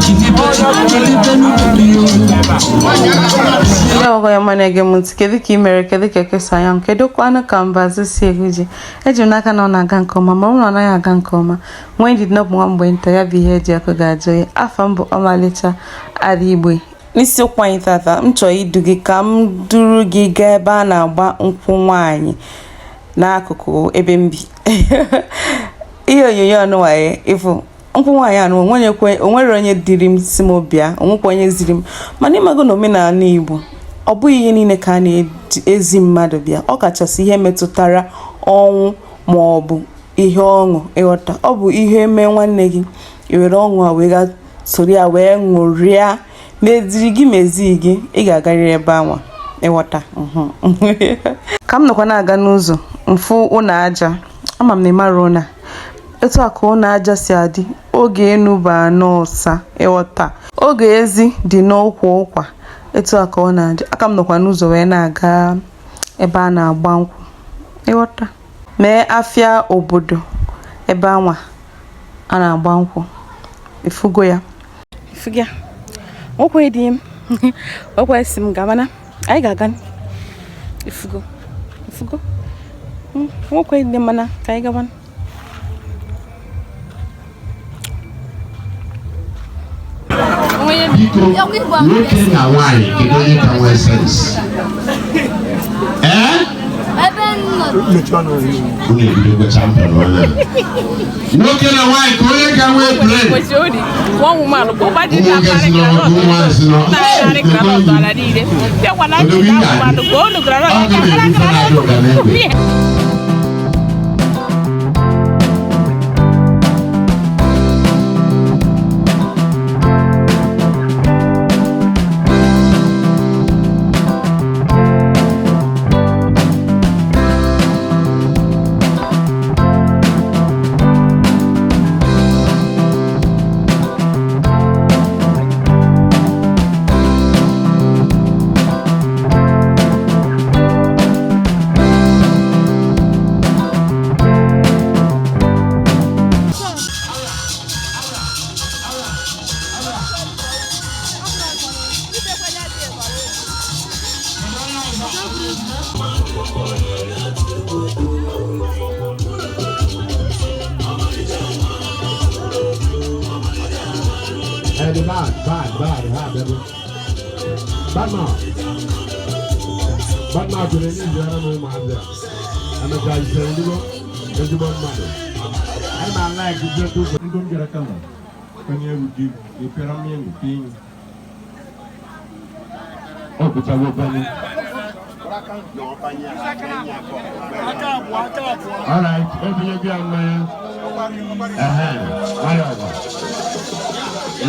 Ndị ọgọ ya ma na-ege m ntị, kedu ka ị mere? Kedu ka ekesa ya? Kedu kwanụ ka mbazụ si egu ji? Eji m n'aka na ọ na-aga nke ọma. Ma ọ bụrụ na ọ naghị aga nke ọma, nwee ndidi na ọ bụ nwa mgbe nta. Ya bụ ihe eji akụ ga-ajụ ya. Afa m bụ Ọmalịcha Ada Igbe. N'isiokwu anyị tata, m chọrọ idu gị ka m duru gị gaa ebe a na-agba nkwụ nwaanyị n'akụkụ ebe m bi. Ihe onyonyo anụnwa ịfụ nkwụ nwaanyị anụ, onwere onye diri m si m bịa, onwekwa onye ziri m. Mana ịmago na omenala Igbo, ọ bụghị ihe niile ka a na-ezi mmadụ bịa, ọ kachasị ihe metụtara ọnwụ ma ọ bụ ihe ọṅụ. Ịghọta, ọ bụ ihe mee nwanne gị, i were ọṅụ a wee gaa soro ya wee ṅụrịa. Ma eziri gị ma ezighị gị, ị ga-agarịrị ebe anwa. Ịghọta, ka m nọkwa na-aga n'ụzọ mfụ ụlọ aja, ama m na ịmara ụlọ etu a ka ụlọ aja si adị oge enu bụ anọ ụsa. Ịghọta, oge ezi dị n'ụkwa ụkwa, etu a ka ọ na-adị. Aka m nọkwa n'ụzọ wee na-aga ebe a na-agba nkwụ. Ịghọta, mee afịa obodo ebe anwa a na-agba nkwụ. Ifugo ya, ifugo ya, nwekwe dị m nwekwe si m gabana, anyị ga-aga. Ifugo, ifugo, nwekwe dị mana ka anyị gabana. Biko, nwoke na nwaanyị, kedu onye ka nwee sense? Ee, unu ebidogo champion onye nwoke na nwaanyị, ka onye ka nwee brain? Ụmụ Ụmụ nwoke si n'ọgụ, ụmụ nwaanyị si n'ọgụ. Ọkụ na-ebufe na-adị ụda n'egbe. Hey, the bad, bad, bad, bad, baby. Bad mouth. Bad mouth nwere ndị ọrụ na ụmụazị a. Emechaa ise ezigbo ezigbo mmadụ. Anyị ma like ije tupu. Ndum jara kama kanye rugi ipera miengu pin. Ọ kụchago banye. All right, ebinye gị mmanya. Ehe, nwayọọ ọgba.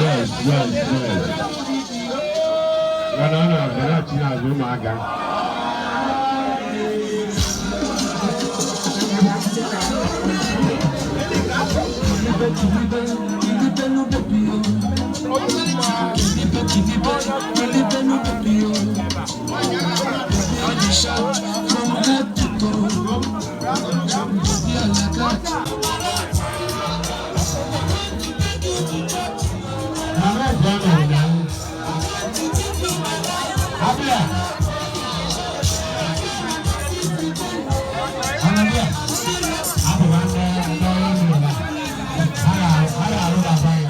Yes. Mana ọ na-abịa na-achị n'azụ ụmụaka. Mama ẹ̀jẹ̀ ọ̀nà ìyá. Abia. Anabia. Abụba ndị ndị ọrụ ụlọ. Ha ga-arụ na be anyị.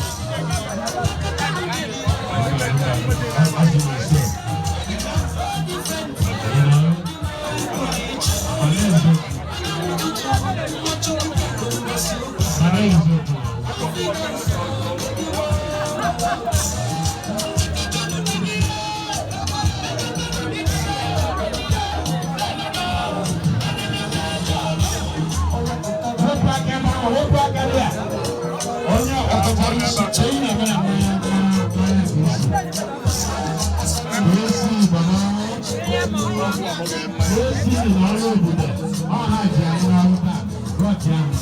Ọ dị n'ise. You know? Ọ na-eziokwu. Ọ na-eziokwu. Wepụ aka ebe ahụ, wepụ aka ebe a. Onye ọkọchara isi, chee ị na-eme na mmanya mmanya mmanya ka isi. Wee si Igbo wee si n'ọrụ obodo, ọ ha ji anyị n'ọrụ taa. Wọchị ahụ,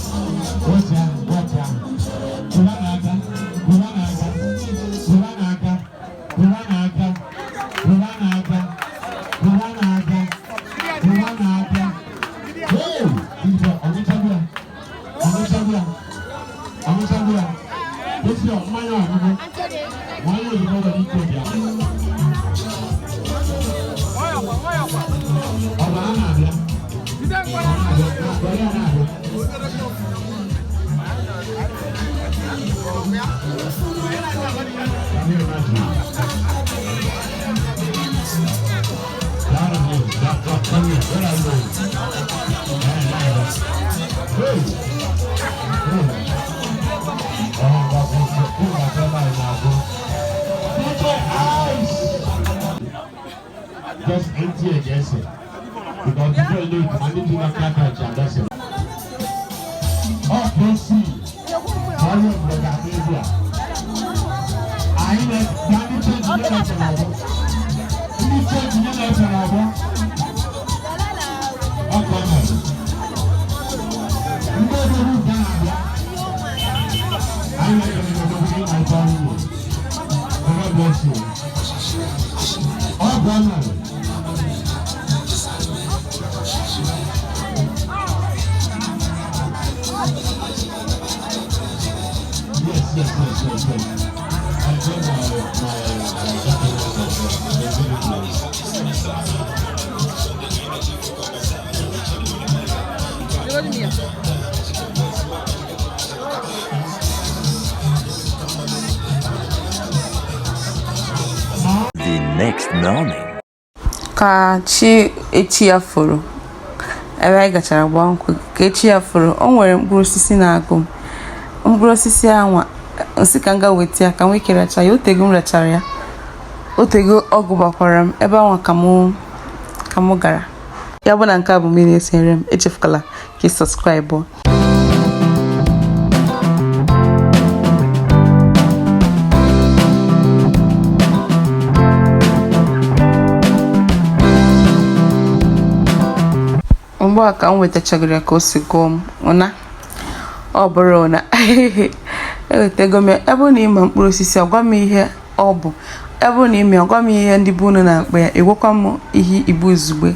wọchị ahụ, wọchị ahụ. Kụba n'aka, kụba n'aka, kụba n'aka, kụba n'aka, kụba n'aka, kụba n'aka, kụba n'aka. Hey! Igbo, ọgụchago ya? Ọgụchago ya? Ọgụchago ya? Esi mmanya ọṅụṅụ. Nwanyị ozugbo nwere ike bịa. Ọbara na-abịa. Ọbara na-abịa. Can you imagine? Down here, down, down, come here. Where are you going? Hey, hey. Hey. Oh, that's it. DJ Ice! Just empty against it. Because before you know it, I need to not catch and that's it. Oh, see. Onye mgbe ga-abịa egwu a. Anyị na ndị change nye na-efe n'ọgbọ. Ndị change nye na-efe n'ọgbọ. Ọ ka ọ mere. Ndị obere ụka na-abịa. Anyị na-ekele gị obodo gị na ebe ọrụ ugbo. God bless you. Ọ ka ọ mere. Yes. I got my documents as well. They're very close. The next morning. Ka chi echi ya foro, ebe anyị gachara gbaa nkwụ, ka echi ya foro, o nwere mkpụrụ osisi na-agụ m. Mkpụrụ osisi anwa nsị ka m ga weta ya ka m nwee ike racha ya. Otego m rachara ya, otego ọ gụbakwara m. Ebe anwa ka mụ gara. Ya bụ na nke a bụ mmiri esinyere m. Echefukwala ka ị subscribe. Mgbe a ka m wetachagoro ya ka o si gụọ m ụna, ọ bụrụ na ewetego m ya. Ebe na ịma mkpụrụ osisi a, gwa m ihe ọ bụ. Ebe na ime, gwa m ihe ndị bụ unu na-akpọ ya. Ịgwakwa m ihe Igbo izugbe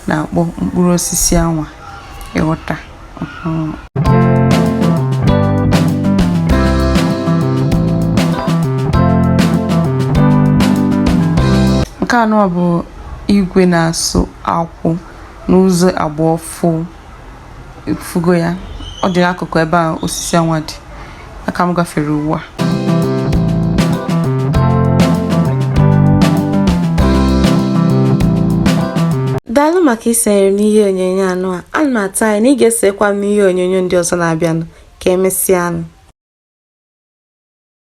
na-akpọ mkpụrụ osisi anwa. Ịghọta? Mhm. Nke anọ bụ igwe na-asụ akwụ n'ụzọ agba ọfụ fugo ya. Ọ dị n'akụkụ ebe a osisi anwa dị aka m gafere ugbu a. Daalụ maka isonyere m n'ihe onyonyo anụ a. Ana m atụ anya na ị ga-esonyekwa m n'ihe onyonyo ndị ọzọ na-abịanụ. Ka emesịanụ.